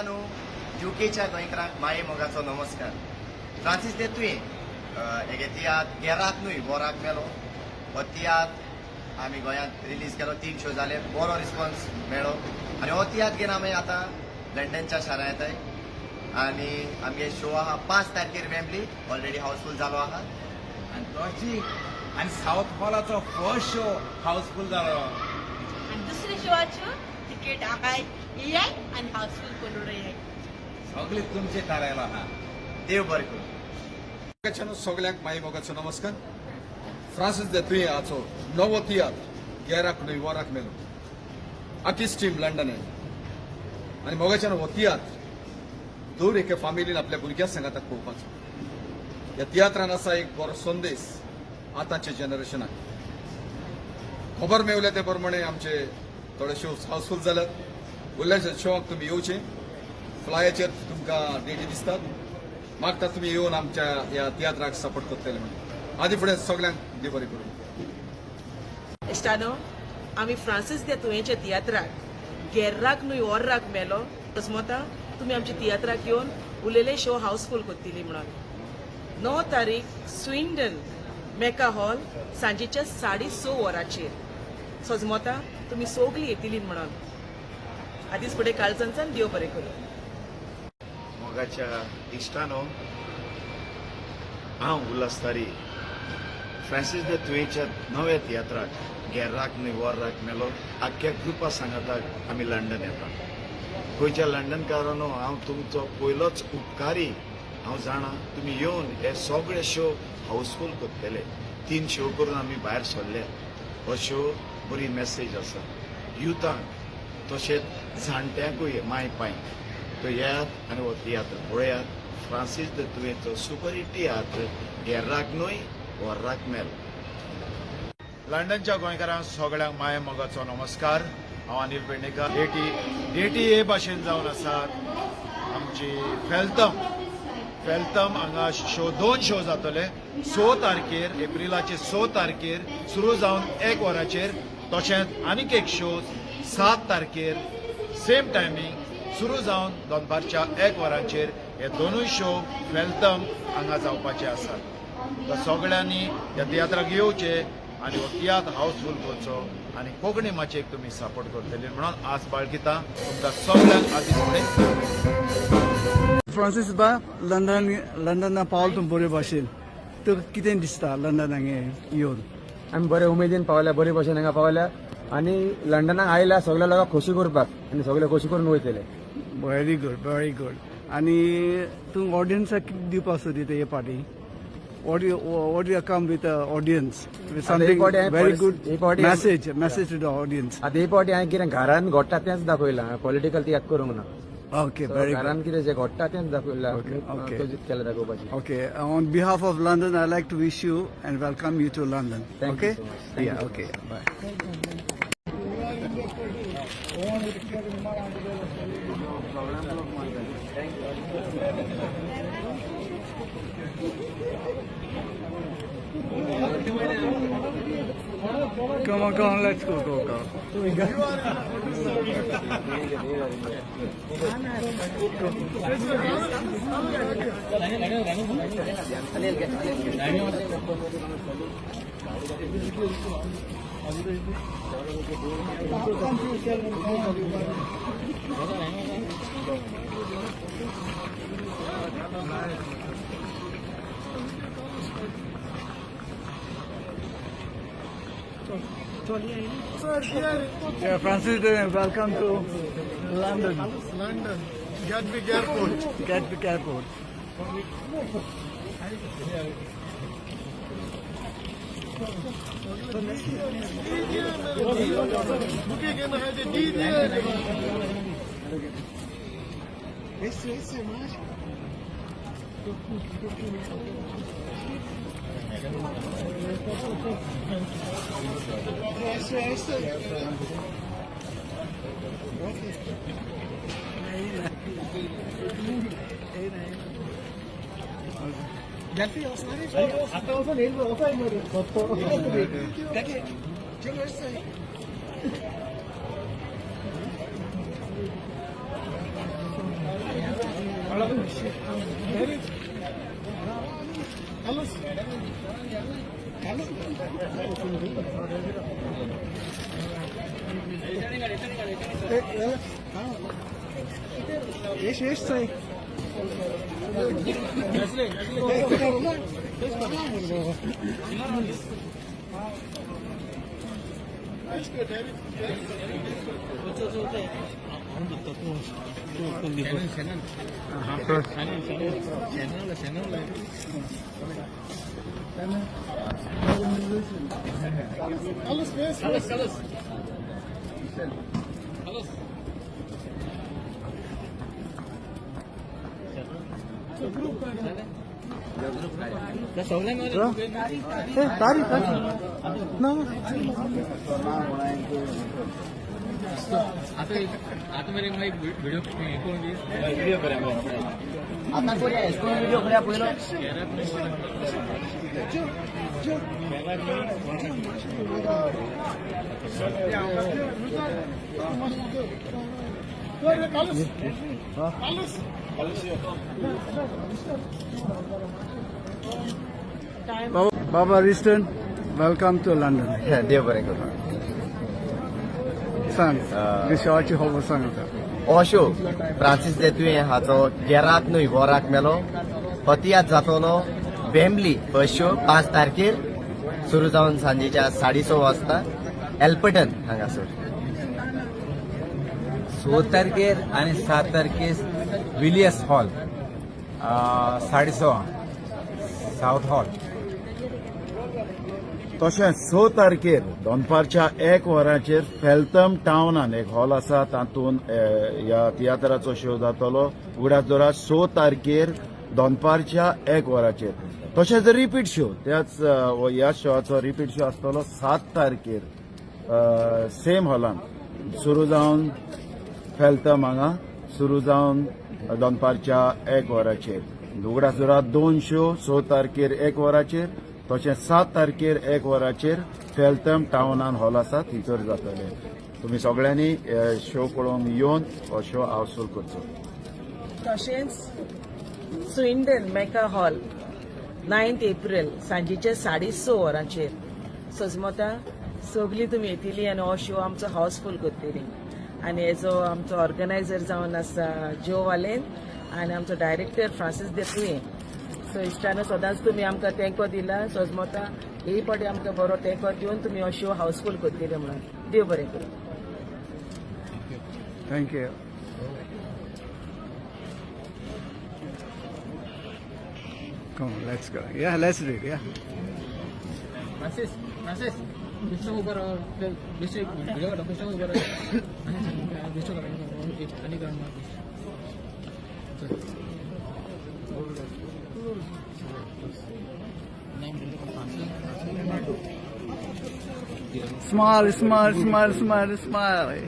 इश्टांनो, युकेच्या गोंयकारांक माये मोगाचो नमस्कार. फ्रांसीस दे तुयें हेगे तियात्र गेराक न्हय वराक मेलो. हो तियात्र आमी गोंयांत रिलीज केलो, तीन शो जाले, बरो रिस्पॉन्स मेळ्ळो आनी हो तियात्र घेवन आमी आतां लंडनच्या शारांत येताय आनी आमगे शो आहा 5 तारखेर वेम्बली, ऑलरेडी हाऊसफूल जालो आहा. आनी तशी आनी सावथ हॉलाचो फर्स्ट शो हाऊसफूल जालो. आनी दुसऱ्या शोआच्यो तिकेट आहाय, येयाय आनी हाऊसफूल करून येयाय. सगळे तुमचे थारायलो आहा. देव बरें करूं. मोगाच्यानो, सगळ्यांक माई मोगाचो नमस्कार. फ्रांसीस दे तुयें हाचो नवो तियात्र गेराक न्हय वराक मेलो, आकीस टीम लंडन आनी मोगाच्यान हो तियात्र दर एके फामिलीन आपल्या भुरग्या सांगाताक पळोवपाचो. ह्या तियात्रान आसा एक बरो संदेश आतांच्या जनरेशनाक. खबर मेवल्या ते प्रमाणे आमचे थोडे शो हाऊसफूल जाल्यात. उरल्या शोवाक तुमी येवचे. फ्लायाचेर तुमकां डेटी दिसतात. मागता तुमी येवन आमच्या ह्या तियात्राक सपोर्ट करतले म्हणून. आदी फुडें सगळ्यांक देव बरें करूं. इश्टानो, आमी फ्रांसीस दे तुयेंच्या तियात्राक गेर्राक न्हय ओर्राक मेलो अजमता तुमी आमच्या तियात्राक येवन उलयले शो हाऊसफूल करतली म्हणून. 9 तारीख स्विंडन मेका हॉल, सांजेच्या 6:30 वरांचेर. सजमता तुमी सोगली येतली म्हणून. आदीच फुडें काळजांचान देव बरें करूं. मोगाच्या इश्टानो, हांव उल्हास तारी फ्रांसीस दे तुयेच्या नव्या तियात्राक गेर्राक न्हय वोर्राक मेलो आख्ख्या ग्रुपा सांगाताक आमी लंडन येता. गोंयच्या लंडनकारांनो, हांव तुमचो पयलोच उपकारी. हांव जाणा तुमी येवन हे सगळे शो हाऊसफूल करतले. तीन शो करून आमी भायर सरले. हो शो बरी मॅसेज आसा युथांक तशेंच जाणट्यांकूय, माय पांय. तो येयात आनी हो तियात्र पळयात, फ्रांसीस the तुयेचो सुपरहिट तियात्र गेर्राक न्हय वोर्राक मेल. लंडनच्या गोंयकारांक सगळ्यांक माये मोगाचो नमस्कार. हांव अनिल पेडणेकर. डेटी डेटी हे भाशेन जावन आसात. आमची फेल्तम फेल्तम हांगा शो, दोन शो जातले. 6 तारखेर, एप्रिलाचे 6 तारखेर सुरू जावन 1 वराचेर, तशेंच आनीक एक शो 7 तारखेर सेम टायमींग सुरू जावन दनपारच्या 1 वरांचेर. हे दोनूय शो फेल्तम हांगा जावपाचे आसात. तर सगळ्यांनी ह्या तियात्राक येवचे आनी हो तियात्र हाऊसफूल करचो आनी कोंकणी माचयेक तुमी सपोर्ट करतले म्हणून आस बाळगिता. तुमकां सगळ्यांक आदीं फुडें फ्रांसीस बा, लंडन लंडना पावल तूं बरे भाशेन. तुका कितें दिसता लंडनाक येवन? आमी बरे उमेदीन पावल्या, बरे भशेन हांगा पावल्या आनी लंडनाक आयल्या सगळ्या लोकांक खोशी करपाक आनी सगळे खोशी करून वयतले. Very good, very good. आनी तूं ऑडियन्साक कितें दिवपाक सोदिता हे पाटी? What you come with audience with something very good message to the audience? आतां हे फावटी हांवें कितें घरान घडटा तेंच दाखयलां. पॉलिटिकल तियात्र करूंक ना. Okay, very good. घरान कितें जें घडटा तेंच दाखयलां, तोजीत केलां दाखोवपाची. Okay, on behalf of London, I like to wish you and welcome you to London. Thank okay? you so much. Thank Yeah, you so okay. Bye. Come on, come on, let's go, go, go. Yeah, Francis, welcome to London. London, Gatwick Airport. Gatwick Airport. Esse, mais. Esse. Baba Riston, welcome to London. देव बरें करूं. सांग शोची खबर सांग. हो show Francis दे तुयें हाचो गेराक न्हय वराक मेलो हो तियात्र जातलो बेंबली फर्स्ट शो 5 तारखेर सुरू जावन सांजेच्या 6:30 वाजता एल्पटन हांगासर. 6 तारखेर आनी 7 तारखेर विलियस हॉल 6:30 सावथ हॉल. तशेंच 6 तारखेर दनपारच्या 1 वरांचेर फेल्थम टावनान एक हॉल आसा तातूंत ह्या तियात्राचो शो जातलो. उगडास दवरात 6 तारखेर दनपारच्या 1 वरांचेर. तशेंच रिपीट शो त्याच ह्या शोआचो रिपीट शो आसतलो 7 तारखेर सेम हॉलान सुरू जावन फेल्थम हांगा सुरू जावन दनपारच्या 1 वरांचेर. उगडास दवरात 2 शो 6 तारखेर 1 वरांचेर तशें 7 तारखेर 1 वरांचेर फेल्थम टावनान हॉल आसा थंयसर जातले. तुमी सगळ्यांनी शो पळोवंक येवन हो शो हाऊसफूल करचो. तशेंच स्विंडन मेका हॉल 9 एप्रिल सांजेचे 6:30 वरांचेर सजमता सगळीं तुमी येतली आनी हो शो आमचो हाऊसफूल करतली. आनी हेजो आमचो ऑर्गनायझर जावन आसा जो वालेन आनी आमचो डायरेक्टर फ्रांसीस दे तुयें. सो इश्टानो सदांच तुमी आमकां तेंको दिला सजमता हे पाटी आमकां बरो तेंको दिवन तुमी हो शो हाऊसफूल करतले म्हणून. देव बरें करूं. Thank you. Come on, let's go. Yeah, let's do it. Yeah. Francis, Francis, Smile, smile, smile, smile, smile.